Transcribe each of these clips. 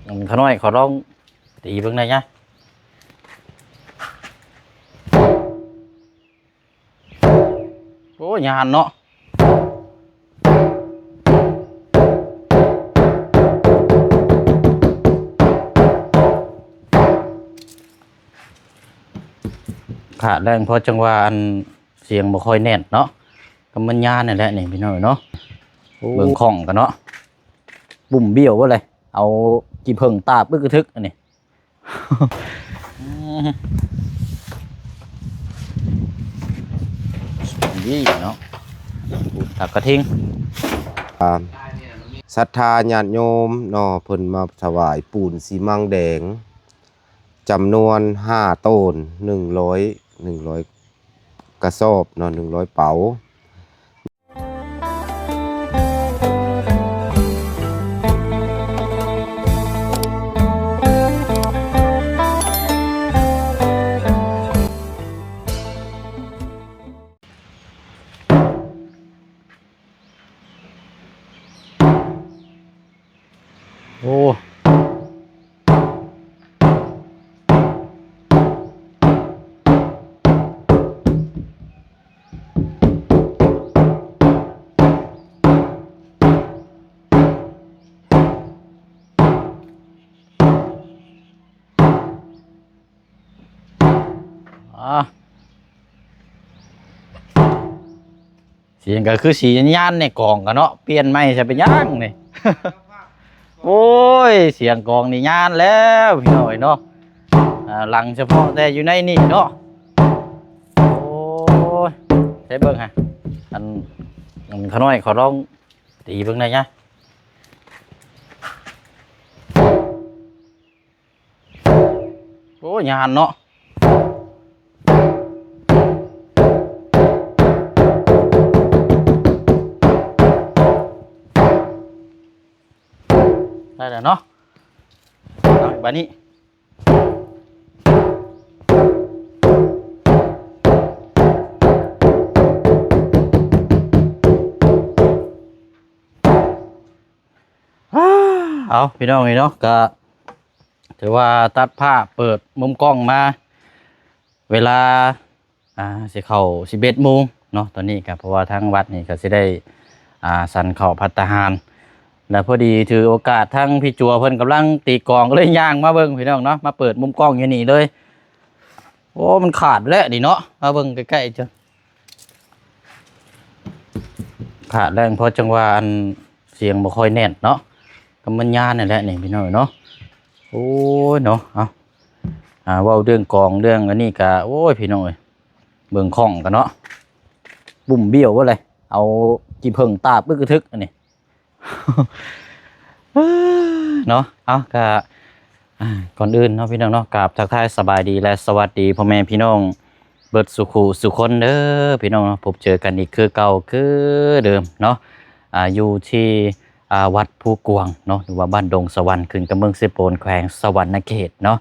ຂ້ານ້ອຍຂໍລອງຕີເບິ່ງໄດ້ຍະ. ໂອ້ຍ ຍານເນາະ. ຂາດແຮງ ເພາະຈັ່ງວ່າອັນ ສຽງບໍ່ຄ່ອຍແໜ້ນເນາະ. ກໍມັນຍານນັ້ນແຫຼະນີ້ພີ່ນ້ອງເນາະ. ໂອ້ ເບິ່ງຂ້ອງກັນເນາະ. ບຸ້ມບ້ຽວເບິດເລີຍ. ເອົາຂີ້ເຜິ້ງຕາບອຶກກະທຶກອັນນີ້. ນີ້ເນາະ ຜັກກະທິງ. ອ່າ ສັດທາຍາດໂຍມເນາະ ເພິ່ນມາຖວາຍປູນຊີມັງແດງ ຈຳນວນຫ້າໂຕນ ໜຶ່ງຮ້ອຍ ໜຶ່ງຮ້ອຍກະສອບເນາະ ໜຶ່ງຮ້ອຍເປົາ. ໂອ້ ອາ ສຽງກໍຄືສີຍານໆ ໃນກອງກໍເນາະ ປ່ຽນໃໝ່ຊະເປັນຫຍັງນີ້. ໂອ້ຍ ສຽງກອງນີ້ຍານແລ້ວພີ່ນ້ອງເອີຍເນາະ. ອ່າ ຫຼັງສະເພາະແຕ່ຢູ່ໃນນີ້ເນາະ. ໂອ້ຍ ໃຫ້ເບິ່ງຫະ ອັນ ອັນຂະນ້ອຍຂໍລອງຕີເບິ່ງໄດ້ຍະ. ໂອ້ຍ ຍານເນາະ. ໄດ້ແລ້ວເນາະ. ເອົາ ບາດນີ້ ເອົາ ພີ່ນ້ອງເອີຍເນາະ ກະຖືວ່າຕັດພາບເປີດມຸມກ້ອງມາ ເວລາ ອ່າ ຊິເຂົ້າສິບເອັດໂມງເນາະ ຕອນນີ້ກະ ເພາະວ່າທາງວັດນີ້ກະຊິໄດ້ ອ່າ ສັນເຂົ້າພັດຕາຫານ ແລະ ພໍດີຖືໂອກາດທາງພີ່ຈົວເພິ່ນກຳລັງຕີກອງ ກໍເລີຍຍ່າງມາເບິ່ງພີ່ນ້ອງເນາະ ມາເປີດມຸມກ້ອງຢູ່ນີ້ເລີຍ. ໂອ້ ມັນຂາດແລ້ວນີ້ເນາະ ມາເບິ່ງໃກ້ໆ ຈະຂາດແລ້ວ ເພາະຈັ່ງວ່າອັນ ສຽງບໍ່ຄ່ອຍແໜ້ນເນາະ ກໍມັນຍານນັ້ນແຫຼະນີ້ພີ່ນ້ອງເນາະ. ໂອ້ຍເນາະ ເອົາ ອ່າ ເວົ້າເລື່ອງກອງເລື່ອງອັນນີ້ກະ ໂອ້ຍ ພີ່ນ້ອງເອີຍ ເບິ່ງຂ້ອງກັນເນາະ ບຸ້ມບ້ຽວເບິດເລີຍ. ເອົາຂີ້ເຜິ້ງຕາບອຶກກະທຶກອັນນີ້ ເນາະ. ເອົາ ກະ ອ່າ ກ່ອນອື່ນເນາະ ພີ່ນ້ອງເນາະ ກາບທັກທາຍສະບາຍດີ ແລະ ສະຫວັດດີພໍ່ແມ່ພີ່ນ້ອງເບິດສູ່ຄູ່ສູ່ຄົນເດີພີ່ນ້ອງເນາະ. ພົບເຈີກັນອີກຄືເກົ່າຄືເດີມເນາະ ອ່າ ຢູ່ທີ່ ອ່າ ວັດພູກວາງເນາະ ຫຼືວ່າບ້ານດົງສະຫວັນ ຂຶ້ນກັບເມືອງເຊໂປນ ແຂວງສະຫວັນນະເຂດເນາະ.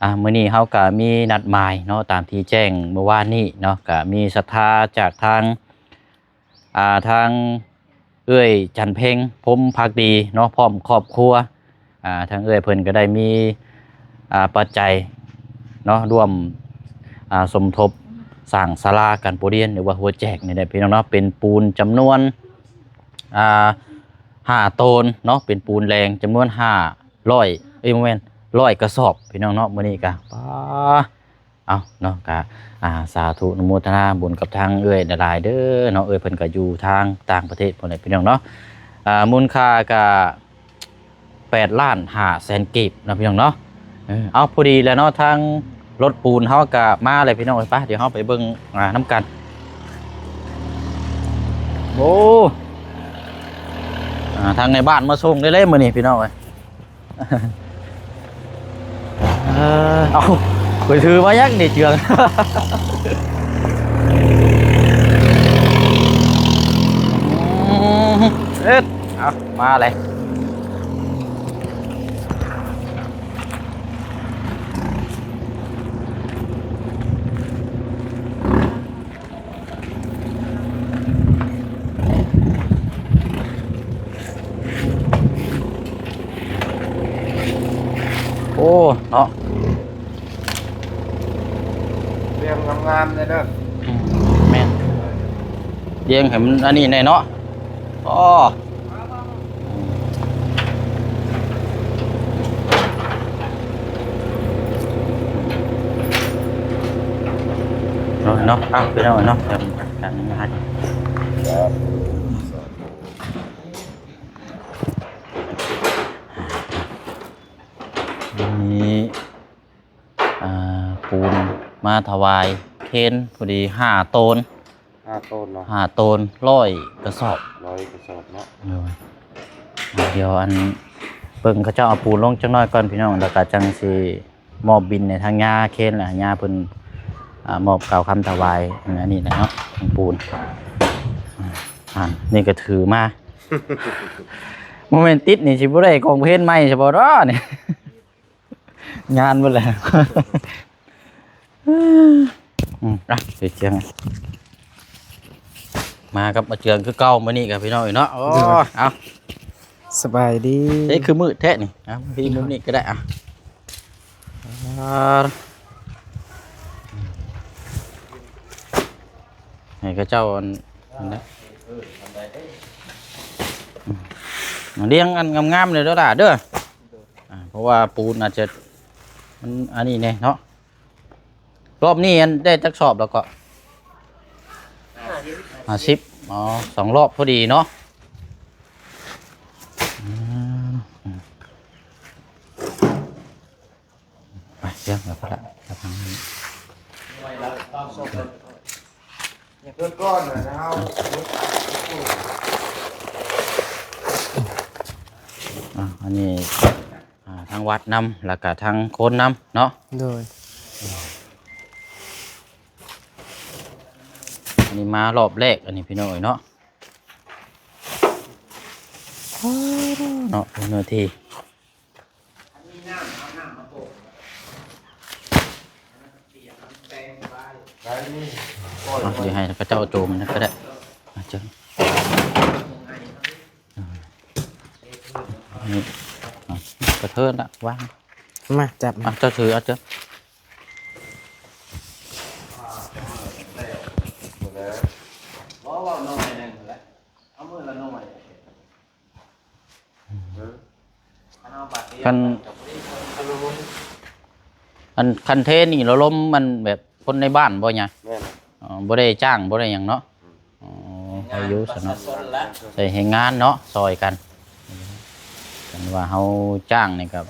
ອ່າ ມື້ນີ້ເຮົາກະມີນັດໝາຍເນາະ ຕາມທີ່ແຈ້ງເມື່ອວານນີ້ເນາະ ກະມີສັດທາຈາກທາງ ອ່າ ທາງເອື້ອຍຈັນເພັງ ພົມພັກດີເນາະ ພ້ອມຄອບຄົວ. ອ່າ ທາງເອື້ອຍເພິ່ນກໍໄດ້ມີ ອ່າ ປັດໄຈເນາະ ຮ່ວມ ອ່າ ສົມທົບສ້າງສາລາການປະຮຽນ ຫຼືວ່າຫົວແຈກນີ້ແຫຼະພີ່ນ້ອງເນາະ ເປັນປູນຈຳນວນ ອ່າ ຫ້າໂຕນເນາະ ເປັນປູນແລງຈຳນວນຫ້າຮ້ອຍ ເອີຍ ບໍ່ແມ່ນ ຮ້ອຍກະສອບ ພີ່ນ້ອງເນາະ. ມື້ນີ້ກະ ປາ ເອົາເນາະ ກະ ອ່າ ສາທຸອະນຸໂມທະນາບຸນກັບທາງເອື້ອຍຫຼາຍໆເດີເນາະ. ເອື້ອຍເພິ່ນກະຢູ່ທາງຕ່າງປະເທດພຸ້ນແຫຼະພີ່ນ້ອງເນາະ. ອ່າ ມູນຄ່າກະແປດລ້ານຫ້າແສນກີບເນາະ ພີ່ນ້ອງເນາະ. ເອີ ເອົາ ພໍດີແລ້ວເນາະ ທາງລົດປູນເຮົາກະມາແລ້ວພີ່ນ້ອງເອີຍ. ໄປ ດຽວເຮົາໄປເບິ່ງ ອ່າ ນຳກັນ. ໂອ້ ອ່າ ທາງໃນບ້ານມາສົ່ງໄດ້ເລີຍມື້ນີ້ພີ່ນ້ອງເອີຍ. ເອີ ເອົາ ຂ້ອຍຖືມາຍັງນີ້ເຈື່ອງ. ເອີ ເອົາ ມາເລີຍ. ໂອ້ ເນາະ ລຽງງາມໆແດ່ເດີ. ອືມ ແມ່ນ ລຽງໃຫ້ມັນອັນນີ້ແດ່ເນາະ. ອໍ ເນາະ ເນາະ ອ່ະ ພີ່ນ້ອງເນາະ ເດີນທາງມາ ມີ ອ່າ ປູນມາຖວາຍເຄນພໍດີຫ້າໂຕນ ຫ້າໂຕນເນາະ ຫ້າໂຕນ ຮ້ອຍກະສອບ ຮ້ອຍກະສອບເນາະ. ໂດຍ ດຽວອັນ ເບິ່ງເຂົາເຈົ້າເອົາປູນລົງຈັກໜ້ອຍກ່ອນພີ່ນ້ອງ ແລ້ວກະຈັ່ງຊິມອບບິນໃຫ້ທາງຍ່າເຄນ ແລ້ວໃຫ້ຍ່າເພິ່ນ ອ່າ ມອບກ່າວຄຳຖວາຍ ອັນ ອັນນີ້ແຫຼະເນາະ ຂອງປູນ. ອ່າ ອັນນີ້ກະຖືມາ ບໍ່ແມ່ນຕິດນີ້ຊິບໍ່ໄດ້ກອງເພນໃໝ່ຊະບໍ່ເນາະນີ້. ງານເບິດແລ້ວ. ອືມ ອ່ະ ໄປເຈີກັນ ມາກັບອາເຈືອງຄືເກົ່າມື້ນີ້ກັບພີ່ນ້ອງອີກເນາະ. ໂອ້ ໂດຍ ເອົາ ສະບາຍດີ. ເອີ ຄືມືດແທ້ນີ້ ເອົາ ພີ່ມຸມນີ້ກໍໄດ້ ອ່ະ ອ່າ ໃຫ້ເຂົາເຈົ້າອັນ ອັນນັ້ນ ອືມ ລຽງອັນງາມໆເດີຫຼ້າເດີ. ອ່າ ເພາະວ່າປູນອາດຈະ ມັນອັນນີ້ແດ່ເນາະ. ລອບນີ້ອັນໄດ້ຈັກສອບແລ້ວກໍ ຫ້າສິບ ຫ້າສິບ ອໍ ສອງລອບພໍດີເນາະ. ອືມ ໄປ ເລື່ອງແລ້ວກໍລະ ໄປທາງນັ້ນ ເພິ່ນກ່ອນນະເຮົາ ອ່າ ອັນນີ້ ອ່າ ທາງວັດນຳ ແລ້ວກະທາງຄົນນຳເນາະ. ໂດຍ ອັນນີ້ມາລອບແລກ ອັນນີ້ພີ່ນ້ອງເອີຍເນາະ. ເນາະ ເນື້ອທີ່ ເອົາ ດຽວໃຫ້ເຂົາເຈົ້າໂຈມນຳກໍໄດ້ ເອົາເຈີ ນີ້ ເອົາ ກະເທີນລະ ວາງ ມາຈັບ ເອົາ ເຈົ້າຖື ເອົາເຈີ ບໍ່ ເວົ້າໜ້ອຍໜຶ່ງແຫຼະ ເອົາມືລະໜ້ອຍ ຄັນ ອັນ ຄັນເທນີ້ລະລົມມັນແບບຄົນໃນບ້ານບໍ່ຍາ? ແມ່ນ ອໍ ບໍ່ໄດ້ຈ້າງ ບໍ່ໄດ້ຫຍັງເນາະ. ອືມ ອໍ ໃຫ້ຢູ່ຊັ້ນເນາະ ໃຊ້ແຮງງານເນາະ ຊ່ອຍກັນ. ຄັນວ່າເຮົາຈ້າງນີ້ກໍ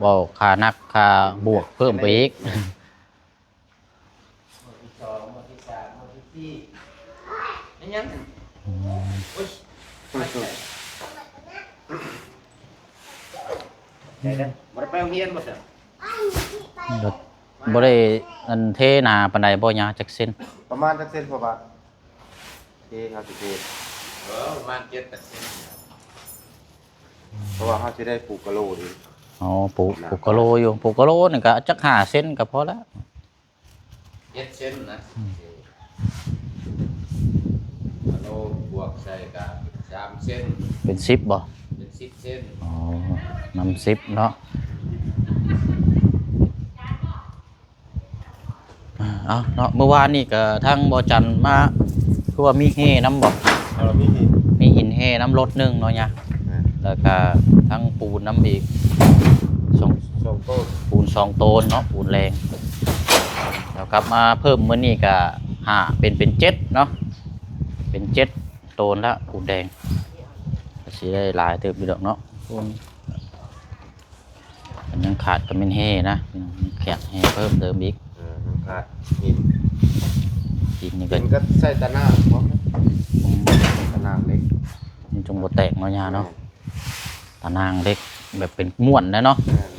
ເວົ້າຄ່າໜັກຄ່າບວກເພີ່ມໄປອີກ. ມື້ທີສອງ ມື້ທີສາມ ມື້ທີສີ່ ແມ່ນຫຍັງ? ອືມ ໂອ້ຍ ໄດ້ເດີ ບໍ່ໄດ້ໄປໂຮງຮຽນບໍ່ຊັ້ນ? ບໍ່ ບໍ່ໄດ້ອັນເທໜາປານໃດບໍ່ຍາ ຈັກເຊັນ? ປະມານຈັກເຊັນພໍ່ບ້ານ? ເທ ເຮົາຊິເທ ເອີ ປະມານເຈັດແປດເຊັນ ເພາະວ່າເຮົາຊິໄດ້ປູກກະໂລອີກ. ອໍ ປູກ ປູກກະໂລຢູ່ ປູກກະໂລນີ້ກະຈັກຫ້າເຊັນກະພໍແລ້ວ. ເຈັດເຊັນນະ ອືມ ກະໂລບວກໃສ່ກະສາມເຊັນ ເປັນສິບບໍ່? ເປັນສິບເຊັນ. ອໍ ນຳສິບເນາະ. ເອົາເນາະ ມື້ວານນີ້ກະທາງບໍ່ຈັນມາ ຄືວ່າມີແຮ່ນຳບໍ່? ເອີ ມີຫີນ ມີຫີນແຮ່ນຳລົດໜຶ່ງເນາະຍາ ແມ່ນ ແລ້ວກະທັງປູນນຳອີກ ສອງ ສອງໂຕນ ປູນສອງໂຕນເນາະ ປູນແລງ. ແລ້ວກັບມາເພີ່ມມື້ນີ້ກະຫ້າ ເປັນ ເປັນເຈັດເນາະ ເປັນເຈັດໂຕນລະ ປູນແດງ. ກະຊິໄດ້ຫຼາຍເຕີບຢູ່ດອກເນາະ ເພິ່ນຍັງຂາດກະແມ່ນແຮ່ນະ ຂາດແຮ່ເພີ່ມເຕີມອີກ. ເອີ ຍັງຂາດຫີນ ຫີນນີ້ກະ ຫີນກະໃສ່ຕາໜ່າງເນາະ ອືມ ຕາໜ່າງເຫຼັກ ມັນຈຶ່ງບໍ່ແຕກເນາະຍາເນາະ. ແມ່ນ ຕາໜ່າງເຫຼັກແບບເປັນມ້ວນນະເນາະ. ແມ່ນ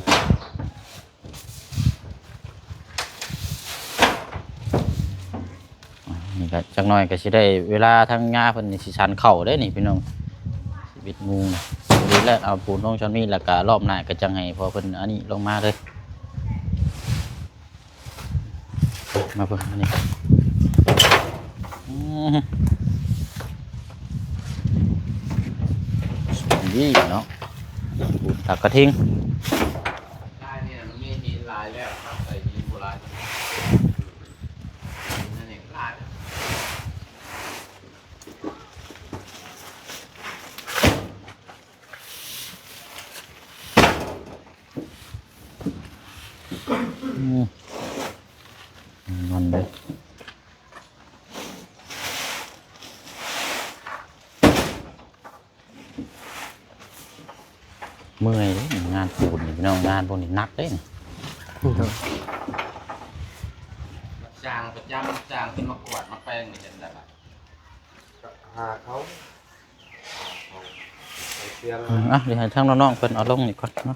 ອ່າ ນີ້ກະຈັກໜ້ອຍກະຊິໄດ້ເວລາທາງຍາເພິ່ນນີ້ຊິສັນເຂົ້າເດ້ນີ້ພີ່ນ້ອງ ສິບເອັດໂມງ. ພໍດີແລ້ວ ເອົາປູນລົງຊ່ຳນີ້ ແລ້ວກະລອບໜ້າກະຈັ່ງໃຫ້ພໍ່ເພິ່ນອັນນີ້ລົງມາເລີຍ. ມາເບິ່ງອັນນີ້ ອືມ ນີ້ເນາະ ປູນຕາກະທິງ. ອືມ ນອນເດີ. ເມື່ອຍເດ້ ງານປູນນີ້ພີ່ນ້ອງ ງານພວກນີ້ໜັກເດ້ນີ້. ໂດຍ ຮັບຈ້າງປະຈຳ ຮັບຈ້າງຂຶ້ນມາກວາດມາແປງນີ້ເຮັດໄດ້ລະ ຫາເຂົາ ຫາເຂົາ ໄປເຊື່ອງ ອືມ ອ່ະ ດຽວໃຫ້ທາງນ້ອງໆເພິ່ນເອົາລົງນີ້ກ່ອນເນາະ.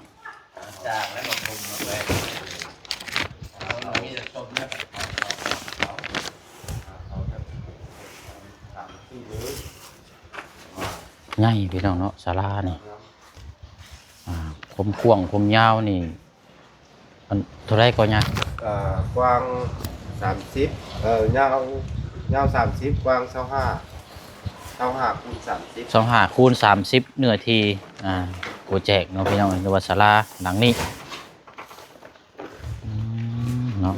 ຈ້າງແລ້ວມາຄຸມມາແປງ ເອົາ ມີແຕ່ຕົ້ນແລ້ວ ເອົາ ເອົາ ເອົາ ເອົາ ສາມສີ່ມື້ ໃຫຍ່ພີ່ນ້ອງເນາະ ສາລານີ້ ອ່າ ຄວາມກວ້າງຄວາມຍາວນີ້ ອັນເທົ່າໃດກໍຍາ? ເອີ ກວ້າງສາມສິບ ເອີ ຍາວ ຍາວສາມສິບ ກວ້າງຊາວຫ້າ ຊາວຫ້າຄູນສາມສິບ ຊາວຫ້າຄູນສາມສິບ ເນື້ອທີ່ ອ່າ ໂກແຈກເນາະພີ່ນ້ອງ ຫຼືວ່າສາລາຫຼັງນີ້ ອືມ ເນາະ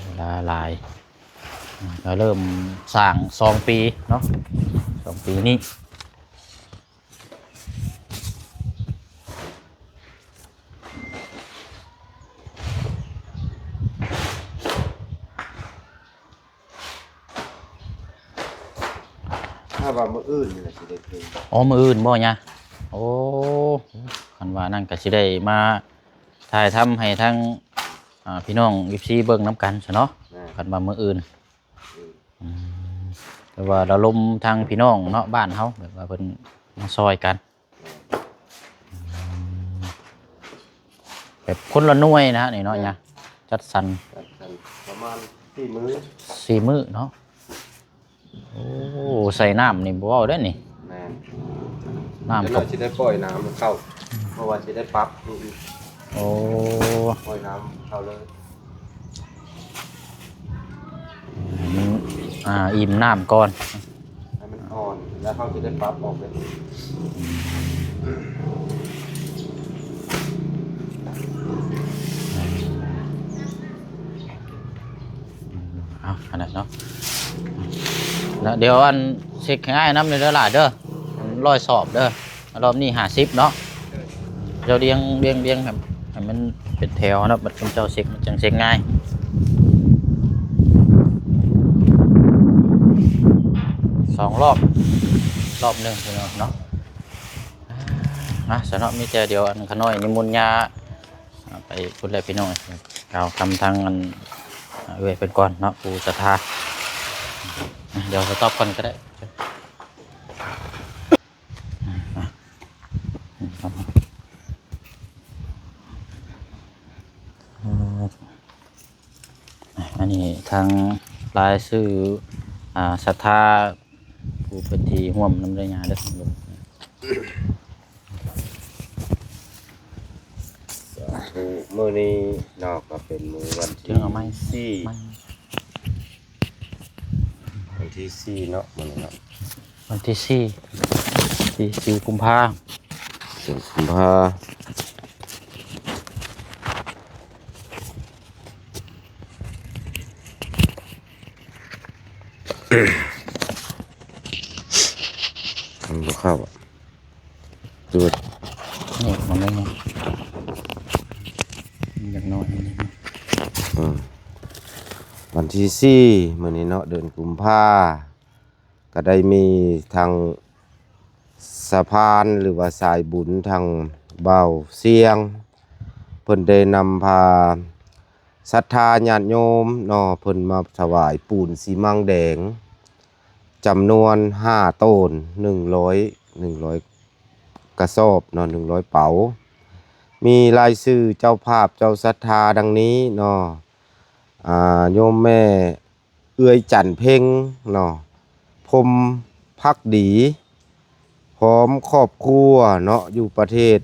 ເວລາຫຼາຍ ອ່າ ກໍເລີ່ມສ້າງສອງປີເນາະ ສອງປີນີ້. ຖ້າວ່າມື້ອື່ນນີ້ລະຊິໄດ້ເພງ. ອໍ ມື້ອື່ນບໍ່ຍາ? ໂອ້ ຄັນວ່ານັ້ນກໍຊິໄດ້ມາຖ່າຍທຳໃຫ້ທາງ ອ່າ ພີ່ນ້ອງ ເອັຟຊີ ເບິ່ງນຳກັນຊະເນາະ. ແມ່ນ ຄັນວ່າມື້ອື່ນ ອືມ ອືມ ແຕ່ວ່າລະລົມທາງພີ່ນ້ອງເນາະ ບ້ານເຮົາ ແບບວ່າເພິ່ນມາຊ່ອຍກັນ ແມ່ນ ອືມ ແບບຄົນລະໜ່ວຍນະນີ້ເນາະ ແມ່ນ ຍາ ຈັດສັນ ຈັດສັນປະມານສີ່ມື້ ສີ່ມື້ເນາະ. ໂອ້ ໃສ່ນ້ຳນີ້ບໍ່ເວົ້າເດ້ນີ້. ແມ່ນ ນ້ຳ ຈັກໜ້ອຍຊິໄດ້ປ່ອຍນ້ຳເຂົ້າ ເພາະວ່າຊິໄດ້ປັບ ໂອ້ ປ່ອຍນ້ຳເຂົ້າເລີຍ ໃຫ້ມັນ ອ່າ ອີ່ມນ້ຳກ່ອນ ໃຫ້ມັນອ່ອນ ແລ້ວເຮົາຊິໄດ້ປັບອອກເລີຍ. ອືມ ເອົາ ອັນນັ້ນເນາະ ແລ້ວດຽວອັນເຊັກໃຫ້ອ້າຍນຳເດີຫຼ້າເດີ ອັນຮ້ອຍສອບເດີ ລອບນີ້ຫ້າສິບເນາະ. ເຈົ້າລຽງ ລຽງ ລຽງໃຫ້ ໃຫ້ມັນເປັນແຖວເນາະ ບັດເຈົ້າເຊັກມັນຈັ່ງເຊັກງ່າຍ ສອງລອບ ລອບໜຶ່ງເນາະ. ອ່າ ສະເນາະ ມີແຕ່ດຽວອັນຂະນ້ອຍນິມົນຍາ ອ່າ ໄປພຸ້ນແຫຼະພີ່ນ້ອງ ກ່າວຄຳທາງອັນ ອ່າ ເອື້ອຍເພິ່ນກ່ອນເນາະ ຜູ້ສັດທາ ອ່າ ດຽວສະຕັອບກ່ອນກໍໄດ້. ອ່າ ອັນນີ້ທາງລາຍຊື່ ອ່າ ສັດທາ ຜູ້ເປັນທີ່ຮ່ວມນຳເດີຍາເດີ. ສາທຸ ມື້ນີ້ເນາະ ກໍເປັນມື້ວັນທີສີ່ ວັນທີສີ່ເນາະ ມື້ນີ້ເນາະ ວັນທີສີ່ ສີ່ ສີ່ກຸມພາ ສີ່ກຸມພາ. ມັນບໍ່ເຂົ້າ ຈູດ ນີ້ມັນໄດ້ ຍັງນ້ອຍ ອືມ ວັນທີສີ່ ມື້ນີ້ເນາະ ເດືອນກຸມພາ ກໍໄດ້ມີທາງສະພານ ຫຼືວ່າສາຍບຸນ ທາງບ່າວຊຽງ ເພິ່ນໄດ້ນຳພາສັດທາຍາດໂຍມເນາະ ເພິ່ນມາຖວາຍປູນຊີມັງແດງ ຈຳນວນຫ້າໂຕນ ໜຶ່ງຮ້ອຍ ໜຶ່ງຮ້ອຍກະສອບເນາະ ໜຶ່ງຮ້ອຍເປົາ. ມີລາຍຊື່ເຈົ້າພາບເຈົ້າສັດທາດັ່ງນີ້ເນາະ ອ່າ ໂຍມແມ່ ເອື້ອຍຈັນເພັງເນາະ ພົມພັກດີ ພ້ອມຄອບຄົວເນາະ ຢູ່ປະເທດ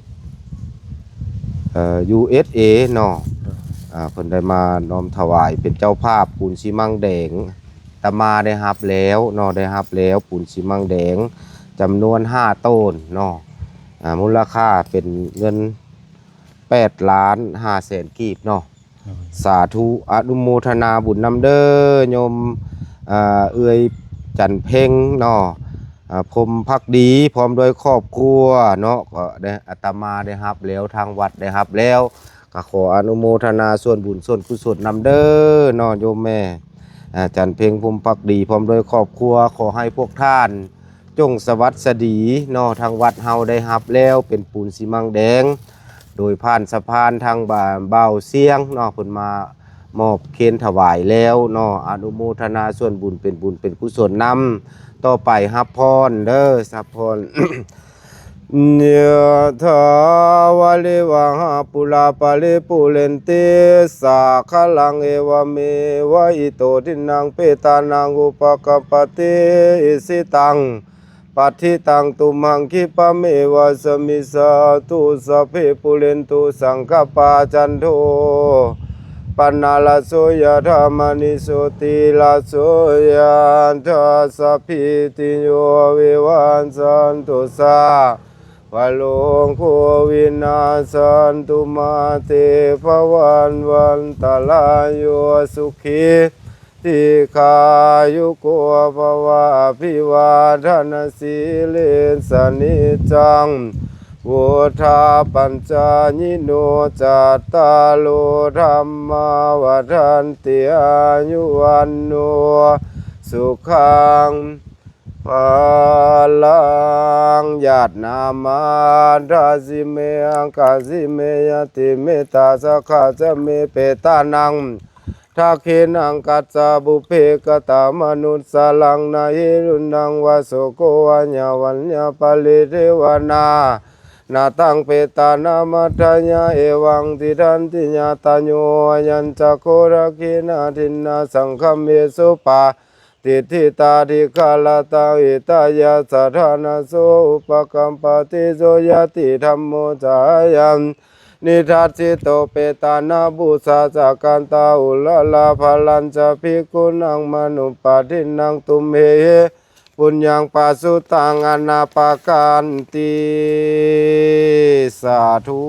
ເອີ ຢູເອສເອ ເນາະ ອ່າ ເພິ່ນໄດ້ມານ້ອມຖວາຍເປັນເຈົ້າພາບປູນຊີມັງແດງ ອາດຕະມາໄດ້ຮັບແລ້ວເນາະ ໄດ້ຮັບແລ້ວປູນຊີມັງແດງຈຳນວນຫ້າໂຕນເນາະ ອ່າ ມູນລະຄ່າເປັນເງິນແປດລ້ານຫ້າແສນກີບເນາະ. ໂດຍ ສາທຸ ອະນຸໂມທະນາບຸນນຳເດີ ໂຍມ ເອີ ເອື້ອຍຈັນເພັງເນາະ ອ່າ ພົມພັກດີ ພ້ອມດ້ວຍຄອບຄົວເນາະ ກໍໄດ້ ອາດຕະມາໄດ້ຮັບແລ້ວ ທາງວັດໄດ້ຮັບແລ້ວ ກໍຂໍອະນຸໂມທະນາສ່ວນບຸນສ່ວນກຸສົນນຳເດີເນາະ ໂຍມແມ່ ອາ ຈັນເພັງ ພົມພັກດີ ພ້ອມດ້ວຍຄອບຄົວ ຂໍໃຫ້ພວກທ່ານ ຈົ່ງສະຫວັດສະດີເນາະ ທາງວັດເຮົາໄດ້ຮັບແລ້ວ ເປັນປູນຊີມັງແດງ ໂດຍຜ່ານສະພານທາງບ່າ- ບ່າວຊຽງເນາະ ເພິ່ນມາມອບເຄນຖວາຍແລ້ວເນາະ ອະນຸໂມທະນາສ່ວນບຸນ ເປັນບຸນເປັນກຸສົນນຳ ຕໍ່ໄປຮັບພອນເດີ ຮັບພອນ. Yathā vārivahā pūrā paripūrenti sāgaraṃ evameva ito dinnaṃ petānaṃ upakappati. Icchitaṃ patthitaṃ tumhaṃ khippameva samijjhatu sabbe pūrentu saṅkappā cando paṇṇaraso yathā maṇi jotiraso yathā sabbītiyo vivajjantu sabbarogo vinassatu mā te bhavatvantarāyo sukhī dīghāyuko bhava. Abhivādanasīlissa niccaṃ vuḍḍhāpacāyino cattāro dhammā vaḍḍhanti āyu vaṇṇo sukhaṃ balaṃ. Yannāmā dāsi me akāsi me ñātimittā sakhā ca me petānaṃ dakkhiṇaṃ dajjā pubbe katamanussaraṃ na hi ruṇṇaṃ vā soko vā yā vaññā paridevanā na taṃ petānamatthāya evaṃ tiṭṭhanti ñātayo. Ayañca kho dakkhiṇā dinnā saṅghamhi suppa tiṭṭhitā dīgharattaṃ hitāyassa ṭhānaso upakappati. So ñātidhammo ca ayaṃ nidassito petāna pūjā ca katā uḷārā balañca bhikkhūnamanuppadinnaṃ tumhehi puññaṃ pasutaṃ anappakanti. ສາທຸ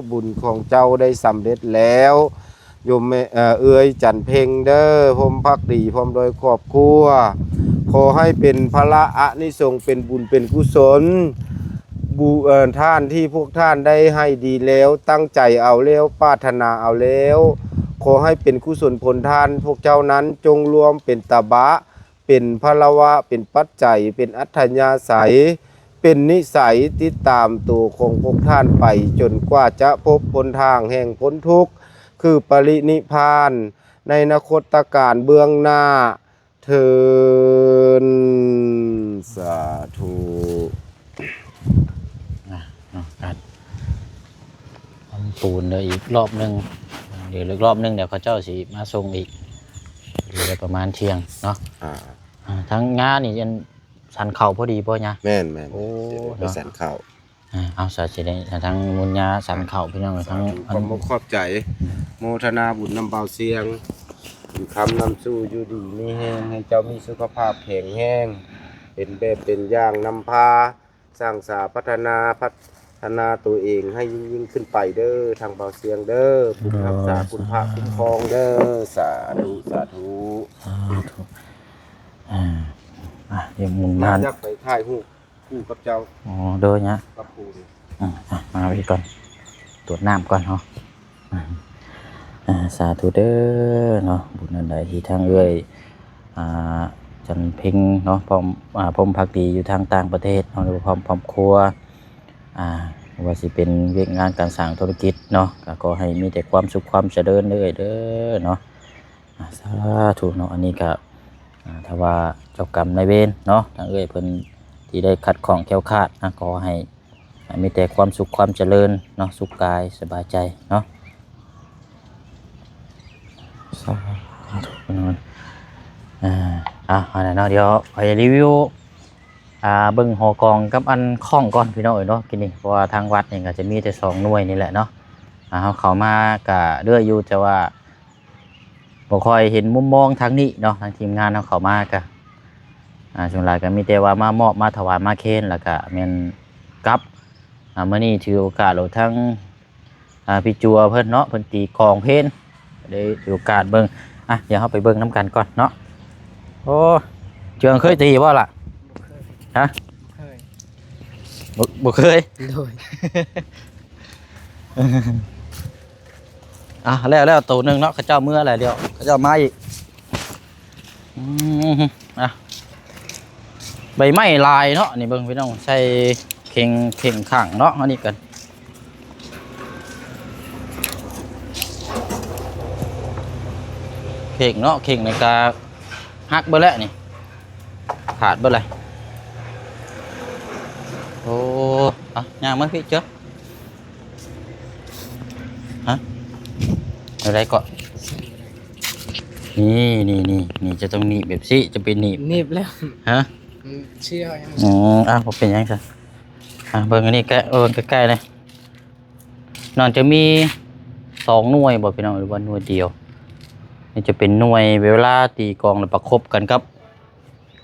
ບຸນຂອງເຈົ້າໄດ້ສຳເລັດແລ້ວ ໂຍມແມ່ ເອີ ເອື້ອຍຈັນເພັງເດີ ພົມພັກດີ ພ້ອມດ້ວຍຄອບຄົວ ຂໍໃຫ້ເປັນພະລະອານິສົງ ເປັນບຸນເປັນກຸສົນ ບຸ ເອີ ທານທີ່ພວກທ່ານໄດ້ໃຫ້ດີແລ້ວ ຕັ້ງໃຈເອົາແລ້ວ ປາດຖະໜາເອົາແລ້ວ ຂໍໃຫ້ເປັນກຸສົນຜົນທານ ພວກເຈົ້ານັ້ນຈົ່ງລວມເປັນຕະບະ ເປັນພາລະວະ ເປັນປັດໄຈ ເປັນອັດທະຍາໄສ ເປັນນິໄສ ຕິດຕາມໂຕຂອງພວກທ່ານໄປ ຈົນກວ່າຈະພົບຫົນທາງແຫ່ງພົ້ນທຸກ ຄືປະລິນິບພານ ໃນອະນາຄົດຕະການເບື້ອງໜ້າເທີນ. ສາທຸ. ອ່ະ ເນາະ ການທຳປູນເດີ ອີກລອບໜຶ່ງ ດຽວອີກລອບໜຶ່ງ ດຽວເຂົາເຈົ້າຊິມາສົ່ງອີກ ຢູ່ໄດ້ປະມານທ່ຽງເນາະ. ອ່າ ອ່າ ທາງຍານີ້ອັນສັນເຂົ້າພໍດີບໍ່ຍາ? ແມ່ນໆ ໂອ້ ເນາະ ສັນເຂົ້າ. ອ່າ ເອົາ ສາ ຊິໄດ້ ທາງມຸນຍາສັນເຂົ້າ ພີ່ນ້ອງເອີຍ ທັງ ສາທຸ ອັນ ຂອບອົກຂອບໃຈ ໂມທະນາບຸນນຳບ່າວຊຽງ ຢູ່ຄຳນຳສູ່ ຢູ່ດີມີແຮງ ໃຫ້ເຈົ້າມີສຸຂະພາບແຂງແຮງ ເປັນແບບເປັນຢ່າງນຳພາ ສ້າງສາພັດທະນາ ພັດທະນາໂຕເອງໃຫ້ຍິ່ງໆຂຶ້ນໄປເດີ ທາງບ່າວຊຽງເດີ ບຸນຮັກສາ ບຸນພະຄຸ້ມຄອງເດີ ສາທຸ ສາທຸ ສາທຸ. ອ່າ ອ່າ ດຽວໝູນມາ ຢາກໄປຖ່າຍຮູບຄູ່ກັບເຈົ້າ. ອໍ ໂດຍນະ ກັບປູ່ນີ້. ອ່າ ອ່າ ມາອີກກ່ອນ ຕວດນ້ຳກ່ອນເນາະ. ອ່າ ສາທຸເດີເນາະ ບຸນອັນໃດທີ່ທາງເອື້ອຍ ອ່າ ຈັນເພັງເນາະ ພ້ອມ ອ່າ ພົມພັກດີຢູ່ທາງຕ່າງປະເທດເນາະ ຫຼືວ່າພ້ອມຄອບຄົວ ອ່າ ບໍ່ວ່າຊິເປັນວຽກງານການສ້າງທຸລະກິດເນາະ ກໍຂໍໃຫ້ມີແຕ່ຄວາມສຸກຄວາມຈະເລີນເດີເອື້ອຍເດີເນາະ. ອ່າ ສາທຸເນາະ ອັນນີ້ກໍ ອ່າ ຖ້າວ່າເຈົ້າກຳນາຍເວນເນາະ ທາງເອື້ອຍເພິ່ນທີ່ໄດ້ຂັດຂ້ອງແຄ້ວຄາດນະ ຂໍໃຫ້ ອ່າ ມີແຕ່ຄວາມສຸກຄວາມຈະເລີນເນາະ ສຸກກາຍສະບາຍໃຈເນາະ. ສາທຸ ພີ່ນ້ອງ. ອ່າ ເອົາ ອັນນັ້ນເນາະ ດຽວຂ້ອຍຣີວິວ ອ່າ ເບິ່ງຫໍກອງກັບອັນຄ້ອງກ່ອນ ພີ່ນ້ອງເອີຍເນາະ ກີ້ນີ້ ເພາະວ່າທາງວັດນີ້ກໍຈະມີແຕ່ສອງໜ່ວຍນີ້ແຫຼະເນາະ. ອ່າ ເຮົາເຂົ້າມາກໍເລື້ອຍຢູ່ ແຕ່ວ່າ ບໍ່ຄ່ອຍເຫັນມຸມມອງທາງນີ້ເນາະ ທາງທີມງານເຮົາເຂົ້າມາກະ ອ່າ ສ່ວນຫຼາຍກະມີແຕ່ວ່າມາມອບ ມາຖວາຍ ມາເຄນ ແລ້ວກະແມ່ນກັບ. ອ່າ ມື້ນີ້ຖືໂອກາດໂລດ ທັງ ອ່າ ພີ່ຈົວເພິ່ນເນາະ ເພິ່ນຕີກອງເພນ ໄດ້ຖືໂອກາດເບິ່ງ. ອ່ະ ດຽວເຮົາໄປເບິ່ງນຳກັນກ່ອນເນາະ. ໂອ້ ເຈືອງເຄີຍຕີບໍ່ລະ? ບໍ່ເຄີຍ. ຮະ? ບໍ່ເຄີຍ. ບໍ່ ບໍ່ເຄີຍ? ໂດຍ. ອ່ະ ແລ້ວ ແລ້ວໂຕໜຶ່ງເນາະ ເຂົາເຈົ້າເມືອແລ້ວ ດຽວເຂົາເຈົ້າມາອີກ. ອືມ ອ່ະ ໃບໄມ້ຫຼາຍເນາະ ນີ້ເບິ່ງພີ່ນ້ອງ ໃສ່ເຂ່ງ ເຂ່ງຂ້າງເນາະ ອັນນີ້ກັນ ເຂ່ງເນາະ ເຂ່ງນີ້ກະຫັກເບິດແລ້ວນີ້ ຂາດເບິດແລ້ວ. ໂອ້ ອ່ະ ຍ່າງມາພີ້ເຈົ້າ. ຮະ? ແນວໃດເກາະ? ນີ້ ນີ້ ນີ້ ນີ້ ຈະຕ້ອງໜີບແບບຊີ້ ຈະໄປໜີບ ໜີບແລ້ວ. ຮະ? ມັນເຊື່ອຍັງ. ອືມ ອ່ະ ບໍ່ເປັນຫຍັງຊະ. ອ່ະ ເບິ່ງອັນນີ້ໃກ້ ເບິ່ງໃກ້ໆເລີຍ. ໜ້າຈະມີສອງໜ່ວຍບໍ່ພີ່ນ້ອງ ຫຼືວ່າໜ່ວຍດຽວ? ນີ້ຈະເປັນໜ່ວຍເວລາຕີກອງແລ້ວປະກົບກັນກັບ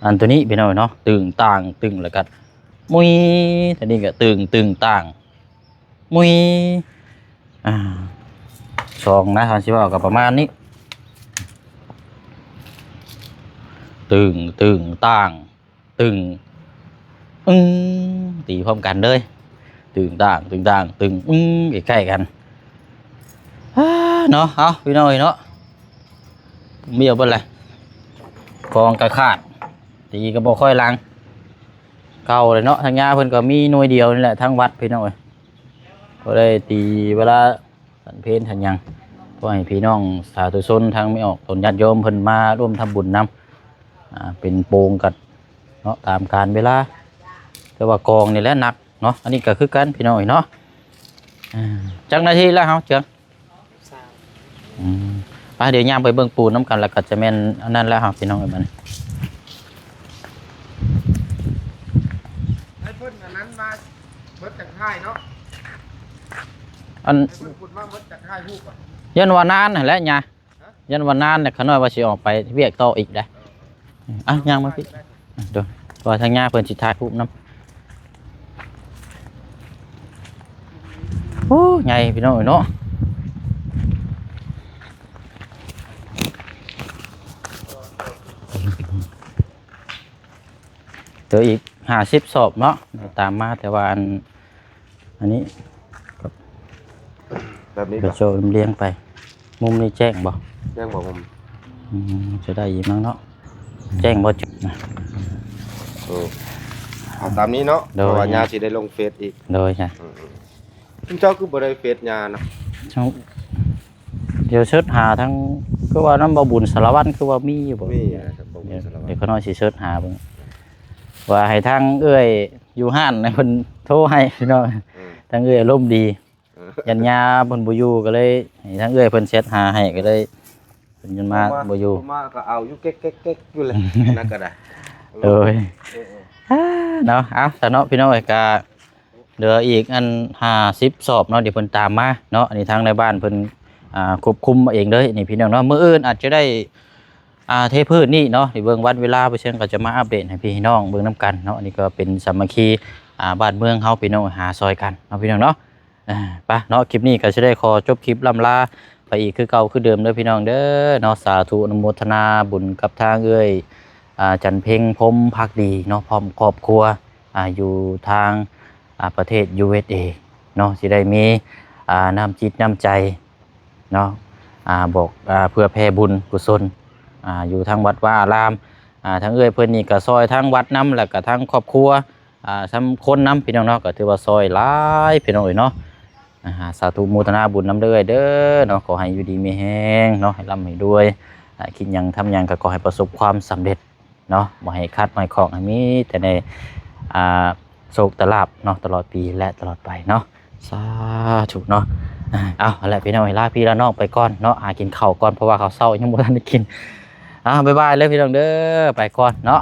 ອັນໂຕນີ້ພີ່ນ້ອງເນາະ ຕຶງຕ່າງ ຕຶງ ແລ້ວກໍມຸຍ ໂຕນີ້ກໍຕຶງ ຕຶງຕ່າງ ມຸຍ ອ່າ ສອງນະ ເຮົາຊິເວົ້າກໍປະມານນີ້ ຕຶງ ຕຶງ ຕ່າງ ຕຶງ ອຶ້ງ ຕີພ້ອມກັນເລີຍ ຕຶງຕ່າງ ຕຶງຕ່າງ ຕຶງ ອຶ້ງ ໃກ້ໆກັນ ອາ ເນາະ. ເອົາ ພີ່ນ້ອງເອີຍເນາະ ເບຍເບິດແຫຼະ ກອງກະຂາດ ຕີກໍບໍ່ຄ່ອຍຫຼັງ ເກົ່າເລີຍເນາະ. ທາງຍາເພິ່ນກໍມີໜ່ວຍດຽວນີ້ແຫຼະ ທາງວັດພີ່ນ້ອງເອີຍ ບໍ່ໄດ້ຕີເວລາສັນເພນສັນຫຍັງ ຂໍໃຫ້ພີ່ນ້ອງສາທຸຊົນ ທັງແມ່ອອກຕົນຍາດໂຍມເພິ່ນມາຮ່ວມທຳບຸນນຳ ອ່າ ເປັນໂປງກັນເນາະ ຕາມການເວລາ ແຕ່ວ່າກອງນີ້ແຫຼະໜັກເນາະ. ອັນນີ້ກໍຄືກັນພີ່ນ້ອງເອີຍເນາະ ອ່າ ຈັກນາທີແລ້ວເຮົາເຈີງ? ອືມ ໄປ ດຽວຍ່າງໄປເບິ່ງປູນນຳກັນ ແລ້ວກໍຈະແມ່ນອັນນັ້ນແລ້ວເຮົາ ພີ່ນ້ອງເອີຍ ບັດນີ້ ໃຫ້ເພິ່ນອັນນັ້ນມາເບິດຈັກຖ່າຍເນາະ ອັນ ໃຫ້ເພິ່ນຂຸດມາເບິດຈັກຖ່າຍຮູບ ຢ້ານວ່ານານຫັ້ນແຫຼະຍາ ຢ້ານວ່ານານແລ້ວ ຂ້ານ້ອຍວ່າຊິອອກໄປວຽກຕໍ່ອີກໄດ໋. ອ່ະ ຍ່າງມາພີ້ ອ່ະ ໂດຍ ເພາະວ່າທາງຍ່າເພິ່ນຊິຖ່າຍຮູບນຳ. ໂອ້ ໃຫຍ່ພີ່ນ້ອງເອີຍເນາະ ເດີອີກຫ້າສິບສອບເນາະ ຕາມມາ ແຕ່ວ່າອັນ ອັນນີ້ ແບບນີ້ ກະໂຈະລຽງໄປ ມຸມນີ້ແຈ້ງບໍ່? ແຈ້ງບໍ່ມຸມ? ອືມ ຈະໄດ້ຢູ່ມັ້ງເນາະ ແຈ້ງບໍ່? ເອີ ເອົາຕາມນີ້ເນາະ ໂດຍ ເພາະວ່າຍ່າຊິໄດ້ລົງເຟສອີກ ໂດຍ ອືມ ເຈົ້າຄືບໍ່ໄດ້ເຟສຍ່ານະ? ດຽວເສີດຫາທາງ ຄືວ່ານຳບ່າວບຸນສາລະວັນ ຄືວ່າມີຢູ່ບໍ່? ມີນະ ບ່າວບຸນສາລະວັນ ດຽວຂ້ານ້ອຍຊິເສີດຫາເບິ່ງ ວ່າໃຫ້ທາງເອື້ອຍຢູ່ຮ້ານເພິ່ນໂທໃຫ້ພີ່ນ້ອງ ອືມ ທາງເອື້ອຍອາລົມດີ ເອີ ຢ້ານຍາເພິ່ນບໍ່ຢູ່ ກໍເລີຍໃຫ້ທາງເອື້ອຍເພິ່ນແຊັດຫາໃຫ້ ກໍເລີຍເພິ່ນຍັງມາ ມາ ບໍ່ຢູ່ ມາກໍເອົາຢູ່ເກັກໆໆຢູ່ແຫຼະ ນັ້ນກໍໄດ້ ໂດຍ ເອີໆ ເນາະ ເອົາ ຊະເນາະ ພີ່ນ້ອງເອີຍ ກະ ເຫຼືອອີກອັນຫ້າສິບສອບເນາະ ດຽວເພິ່ນຕາມມາເນາະ ອັນນີ້ທາງນາຍບ້ານເພິ່ນ ອ່າ ຄວບຄຸມເອງເລີຍນີ້ພີ່ນ້ອງເນາະ ມື້ອື່ນອາດຈະໄດ້ ອ່າ ເທພື້ນນີ້ເນາະ ດຽວເບິ່ງວັນເວລາ ບໍ່ເຊິ່ງກໍຈະມາອັບເດດໃຫ້ພີ່ນ້ອງເບິ່ງນຳກັນເນາະ ອັນນີ້ກໍເປັນສາມັກຄີ ອ່າ ບ້ານເມືອງເຮົາພີ່ນ້ອງ ຫາຊ່ອຍກັນເນາະ ພີ່ນ້ອງເນາະ ອ່າ ໄປເນາະ ຄລິບນີ້ກໍຊິໄດ້ຂໍຈົບຄລິບລ່ຳລາໄປອີກຄືເກົ່າຄືເດີມເດີພີ່ນ້ອງເດີເນາະ ສາທຸອະນຸໂມທະນາບຸນກັບທາງເອື້ອຍ ອ່າ ຈັນເພັງ ພົມພັກດີເນາະ ພ້ອມຄອບຄົວ ອ່າ ຢູ່ທາງ ອ່າ ປະເທດ ຢູເອສເອ ເນາະ ຊິໄດ້ມີ ອ່າ ນ້ຳຈິດນ້ຳໃຈເນາະ ອ່າ ບອກ ອ່າ ເພື່ອແຜ່ບຸນກຸສົນ ອ່າ ຢູ່ທາງວັດວາອາລາມ ອ່າ ທາງເອື້ອຍເພິ່ນນີ້ກໍຊ່ອຍທາງວັດນຳ ແລ້ວກໍທາງຄອບຄົວ ອ່າ ສຳຄົນນຳ ພີ່ນ້ອງເນາະ ກໍຖືວ່າຊ່ອຍຫຼາຍພີ່ນ້ອງເອີຍເນາະ ອ່າ ສາທຸໂມທະນາບຸນນຳເດີເດີເນາະ ຂໍໃຫ້ຢູ່ດີມີແຮງເນາະ ໃຫ້ລ່ຳໃຫ້ລວຍ ອ່າ ຄິດຫຍັງທຳຫຍັງກໍຂໍໃຫ້ປະສົບຄວາມສຳເລັດ ເນາະ ບໍ່ໃຫ້ຂັດບໍ່ໃຫ້ຂ້ອງ ໃຫ້ມີແຕ່ໃນ ອ່າ ໂຊກແຕ່ລາບເນາະ ຕະຫຼອດປີ ແລະ ຕະຫຼອດໄປເນາະ ສາທຸເນາະ ເອົາ ຫັ້ນແຫຼະພີ່ນ້ອງ ລາພີ່ລານ້ອງໄປກ່ອນເນາະ ຫາກິນເຂົ້າກ່ອນ ເພາະວ່າເຂົ້າເຊົ້າຍັງບໍ່ທັນໄດ້ກິນ ເອົາ ບາຍບາຍເລີຍພີ່ນ້ອງເດີ ໄປກ່ອນເນາະ.